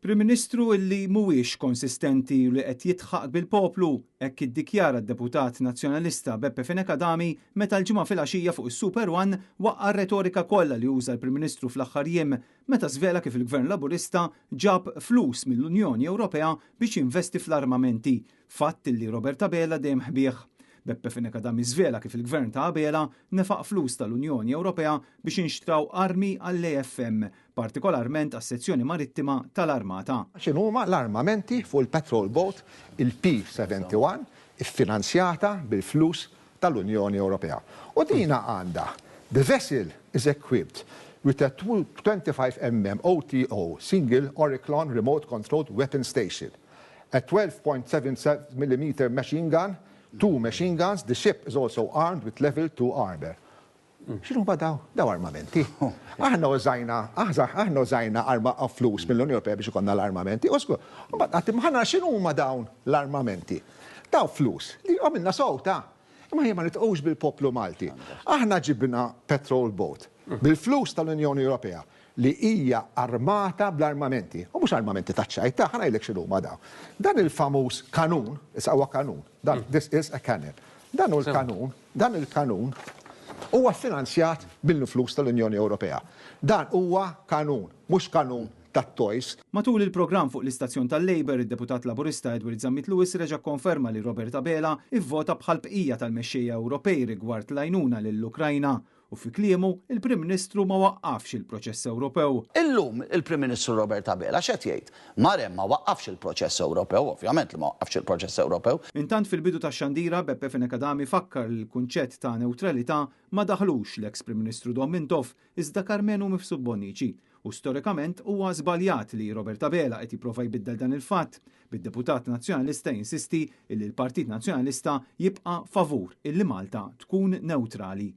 Prim Ministru illi mhuwiex konsistenti u li qed jidħaq bil-poplu, hekk iddikjara d-deputat Nazzjonalista Beppe Fenech Adami meta l-Ġimgħa filgħaxija fuq is-Super One waqqa' r-retorika kollha li uża l-Prim Ministru fl-aħħar jiem meta żvela kif il-Gvern Laburista ġab flus mill-Unjoni Ewropea biex jinvesti fl-armamenti, fatt illi Robert Abela dejjem ħbieh. Beppe Fenech Adami żvela kif il-Gvern ta' Abela nefaq flus tal-Unjoni Ewropea biex inxtraw armi għall-AFM, partikolarment għas-sezzjoni marittima tal-Armata. X'inhuma l-armamenti fuq il-patrol boat il-P-71 iffinanzjata bil-flus tal-Unjoni Ewropea. U dina għandha, the vessel is equipped with a 25 mm OTO single Oerlikon remote controlled weapon station, a 12.77 millimeter machine gun, two machine guns, the ship is also armed with level 2 armour. X'inhuma daw? Daw armamenti. Aħna użajna, aħna użajna arma flus mill-Unjoni Ewropea biex ikollna l-armamenti. U skur, mbagħad qatt imma x'inhuma dawn l-armamenti? Daw flus li għamilna sowta. Imma jien ma nitqux bil-poplu Malti. Aħna ġibna patrol boat bil-flus tal-Unjoni Ewropea li hija armata bl-armamenti. U mhux armamenti taċ-ċajta, ħa ngħidlek x'inhuma dawn. Dan il-famuż kanun, issa huwa kanun, dan this is a cannon. Dan hu l-kanun, dan il-kanun huwa ffinanzjat bil-flus tal-Unjoni Ewropea. Dan huwa kanun, mhux kanun tat-toys. Matul il-programm fuq l-istazzjon tal-Labour, id-Deputat Laburista Edward Zammit Lewis reġa' kkonferma li Robert Abela ivvota bħall-bqija tal-mexxejja Ewropej rigward l-għajnuna lill-Ukrajna u fi kliemu, il-Prim Ministru ma waqqafx il-proċess Ewropew. Illum il-Prim Ministru Robert Abela x'qed jgħid? Mar hemm ma waqqafx il-proċess Ewropew, ovvjament li ma waqqafx il-proċess Ewropew. Intant fil-bidu tax-xandira, Beppe Fenech Adami fakkar li l-kunċett ta' newtralità ma daħlux l-eks Prim Ministru Dom Mintoff iżda Karmenu Mifsud Bonnici u storikament huwa żbaljat li Robert Abela qed jipprova jbiddel dan il-fatt, bid-deputat Nazzjonalista jinsisti illi l-Partit Nazzjonalista jibqa' favur illi Malta tkun newtrali.